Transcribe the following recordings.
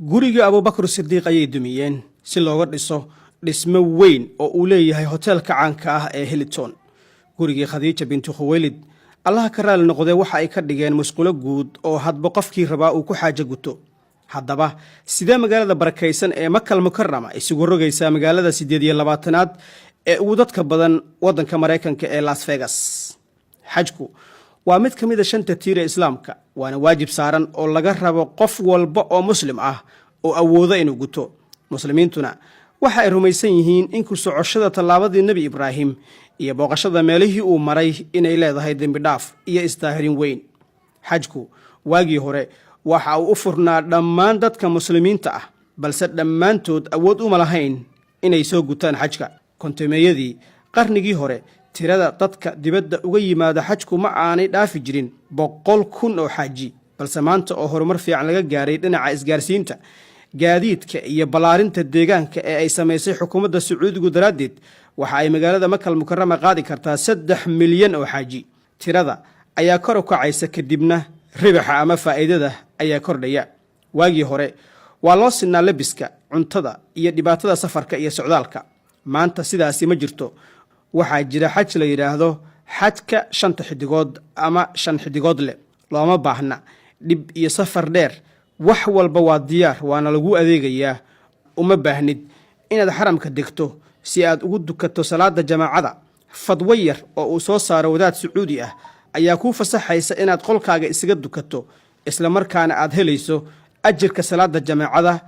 Gurigii Abubakar Sidiiq ayay dumiyeen si looga dhiso dhismo weyn oo uu leeyahay hoteelka caanka ah ee Hilton. Gurigii Khadiija bintu Khuweylid, Allaha ka raali noqdee, waxa ay ka dhigeen musqulo guud oo hadba qofkii rabaa uu ku xaajo guto. Haddaba, sidee magaalada barakaysan ee Makal Mukarama isugu rogaysaa magaalada 28aad ee ugu dadka badan waddanka Maraykanka ee Las Vegas? Xajku waa mid ka mida shanta tiir ee Islaamka, waana waajib saaran oo laga rabo qof walba oo Muslim ah oo awooda inuu guto. Muslimiintuna waxa ay rumaysan yihiin in ku socoshada tallaabadii Nebi Ibraahim iyo booqashada meelihii uu maray inay leedahay dembi dhaaf iyo isdaahirin weyn. Xajku waagii hore waxa uu u furnaa dhammaan dadka Muslimiinta ah, balse dhammaantood awood uma lahayn inay soo gutaan xajka. 50meeyadii qarnigii hore, tirada dadka dibadda uga yimaada xajku ma aanay dhaafi jirin 100,000 oo xaaji, balse maanta oo horumar fiican laga gaaray dhinaca isgaarsiinta, gaadiidka iyo ballaarinta deegaanka ee ay samaysay xukuumadda Sacuudigu daraaddeed, waxa ay magaalada Makal Mukarama qaadi kartaa 3 milyan oo xaaji. Tirada ayaa kor u kacaysa, kadibna ribaxa ama faa'iidada ayaa kordhaya. Waagii hore waa loo sinaa lebiska, cuntada iyo dhibaatada safarka iyo socdaalka. Maanta sidaasi ma jirto. Waxaa jira xaj la yidhaahdo xajka shanta xidigood ama shan xidigood leh. Looma baahna dhib iyo safar dheer. Wax walba waa diyaar, waana lagu adeegayaa. Uma baahnid inaad xaramka degto si aad ugu dukato salaada jamaacada. Fadwo yar oo uu soo saaro wadaad Sacuudi ah ayaa kuu fasaxaysa inaad qolkaaga isaga dukato, isla markaana aad helayso ajirka salaada jamaacada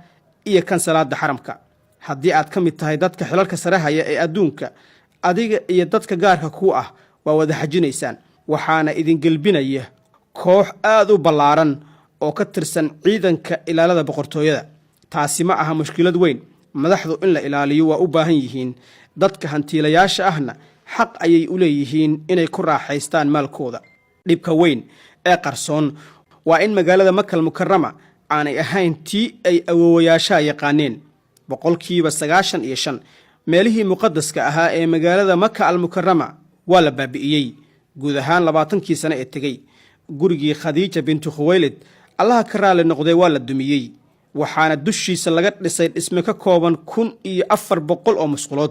iyo kan salaada xaramka. Haddii aad ka mid tahay dadka xilalka sare haya ee adduunka, adiga iyo dadka gaarka kuu ah waa wada xajinaysaan, waxaana idin gelbinaya koox aad u ballaaran oo ka tirsan ciidanka ilaalada boqortooyada. Taasi ma aha mushkilad weyn. Madaxdu in la ilaaliyo waa u baahan yihiin, dadka hantiilayaasha ahna xaq ayay u leeyihiin inay ku raaxaystaan maalkooda. Dhibka weyn ee qarsoon waa in magaalada Makal Mukarama aanay ahayn tii ay awoowayaashaha yaqaaneen. 95% meelihii muqadaska ahaa ee magaalada Maka Almukarama waa la baabi'iyey guud ahaan 20kii sane ee tegey. Gurigii Khadiija bintu Khuwaylid, Allaha ka raali noqday, waa la dumiyey, waxaana dushiisa laga dhisay dhisme ka kooban 1400 oo musqulood.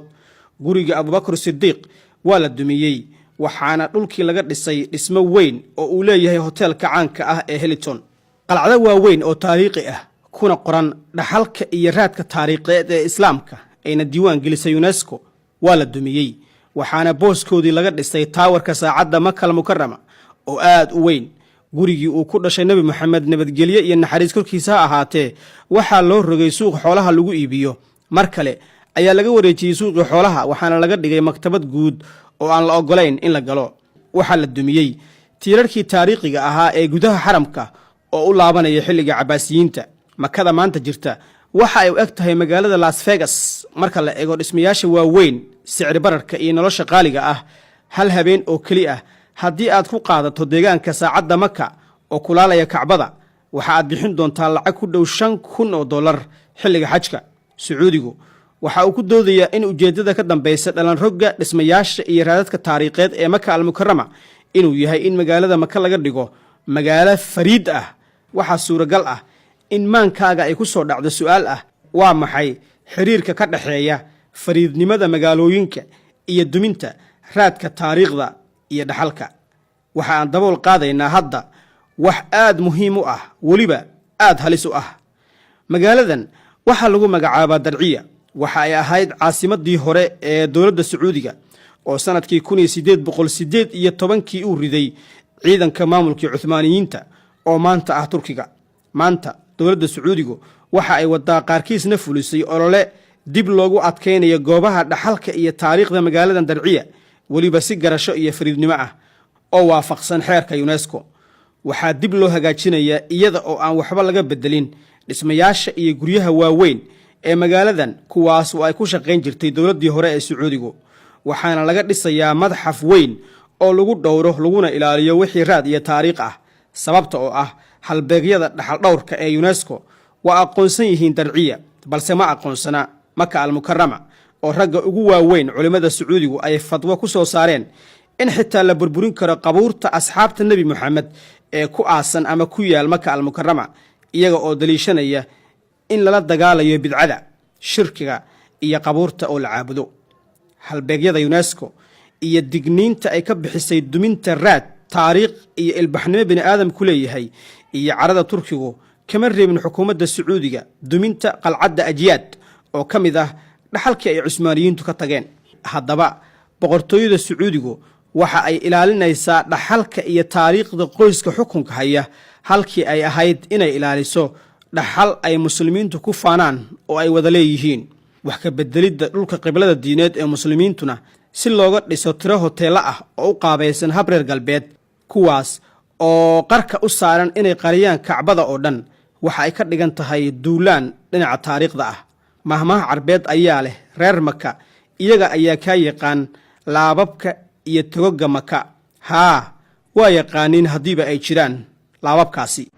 Guriga Abubakar Sidiiq waa la dumiyey, waxaana dhulkii laga dhisay dhismo weyn oo uu leeyahay hoteelka caanka ah ee Hilton. Qalcado waaweyn oo taariikhi ah, kuna qoran dhaxalka iyo raadka taariikheed ee Islaamka, ayna diiwaan gelisay UNESCO, waa la dumiyey, waxaana booskoodii laga dhisay taawarka saacadda Makal Mukarama oo aad u weyn. Gurigii uu ku dhashay Nebi Moxamed, nabadgelyo iyo naxariis korkiisa ha ahaatee, waxaa loo rogay suuq xoolaha lagu iibiyo. Mar kale ayaa laga wareejiyey suuqii xoolaha, waxaana laga dhigay maktabad guud oo aan la ogolayn in la galo. Waxaa la dumiyey tiirarkii taariikhiga ahaa ee gudaha xaramka oo u laabanaya xilliga Cabaasiyiinta. Makada maanta jirta waxa ay u eg tahay magaalada Las Vegas marka la eego dhismayaasha waaweyn, sicri bararka iyo nolosha qaaliga ah. Hal habeen oo keli ah haddii aad ku qaadato deegaanka saacadda Maka oo kulaalaya Kacbada, waxa aad bixin doontaa lacag ku dhow $5,000 xilliga xajka. Sacuudigu waxa uu ku doodayaa in ujeeddada ka dambaysa dhalanrogga dhismayaasha iyo raadadka taariikheed ee Maka Almukarama inuu yahay in magaalada Maka laga dhigo magaalo fariid ah. Waxaa suuragal ah in maankaaga ay ku soo dhacdo su'aal ah: waa maxay xiriirka ka dhexeeya fariidnimada magaalooyinka iyo duminta raadka taariikhda iyo dhaxalka? Waxa aan dabool qaadaynaa hadda wax aad muhiim u ah, weliba aad halis u ah. Magaaladan waxaa lagu magacaabaa Darciya. Waxa ay ahayd caasimadii hore ee dowladda Sacuudiga oo sannadkii 1818kii uu riday ciidanka maamulkii Cuhmaaniyiinta oo maanta ah Turkiga. Maanta dowladda Sacuudigu waxa ay wadaa, qaarkiisna fulisay, olole dib loogu adkaynayo goobaha dhaxalka iyo taariikhda magaaladan Darciya, weliba si garasho iyo fariidnimo ah oo waafaqsan xeerka UNESCO. Waxaa dib loo hagaajinayaa, iyada oo aan waxba laga bedelin, dhismayaasha iyo guryaha waaweyn ee magaaladan, kuwaas oo ay ku shaqayn jirtay dowladdii hore ee Sacuudigu, waxaana laga dhisayaa madxaf weyn oo lagu dhowro laguna ilaaliyo wixii raad iyo taariikh ah, sababta oo ah halbeegyada dhaxal dhowrka ee UNESCO waa aqoonsan yihiin Darciya, balse ma aqoonsana Maka Almukarama, oo ragga ugu waaweyn culimmada Sacuudigu ay fadwo ku soo saareen in xitaa la burburin karo qabuurta asxaabta Nebi Moxamed ee ku aasan ama ku yaal Maka Almukarama, iyaga oo daliishanaya. In lala dagaalayo bidcada, shirkiga iyo qabuurta oo la caabudo. Halbeegyada UNESCO iyo digniinta ay ka bixisay duminta raad taariikh iyo ilbaxnimo bini aadam ku leeyahay iyo carada Turkigu kama reebin xukuumadda Sacuudiga duminta qalcadda Ajyaad oo ka mid ah dhaxalkii ay Cusmaaniyiintu ka tageen. Haddaba, boqortooyada Sacuudigu waxa ay ilaalinaysaa dhaxalka iyo taariikhda qoyska xukunka haya, halkii ay ahayd inay ilaaliso dhaxal ay Muslimiintu ku faanaan oo ay wada leeyihiin. Wax ka bedelidda dhulka qiblada diineed ee Muslimiintuna si looga dhiso tiro hoteello ah oo u qaabaysan hab reer galbeed, kuwaas oo qarka u saaran inay qariyaan Kacbada oo dhan, waxa ay ka dhigan tahay duulaan dhinaca taariikhda ah. Mahmaha Carbeed ayaa leh: "Reer Maka iyaga ayaa kaa yaqaan laababka iyo togoga Maka." Haa, waa yaqaaniin haddiiba ay jiraan laababkaasi.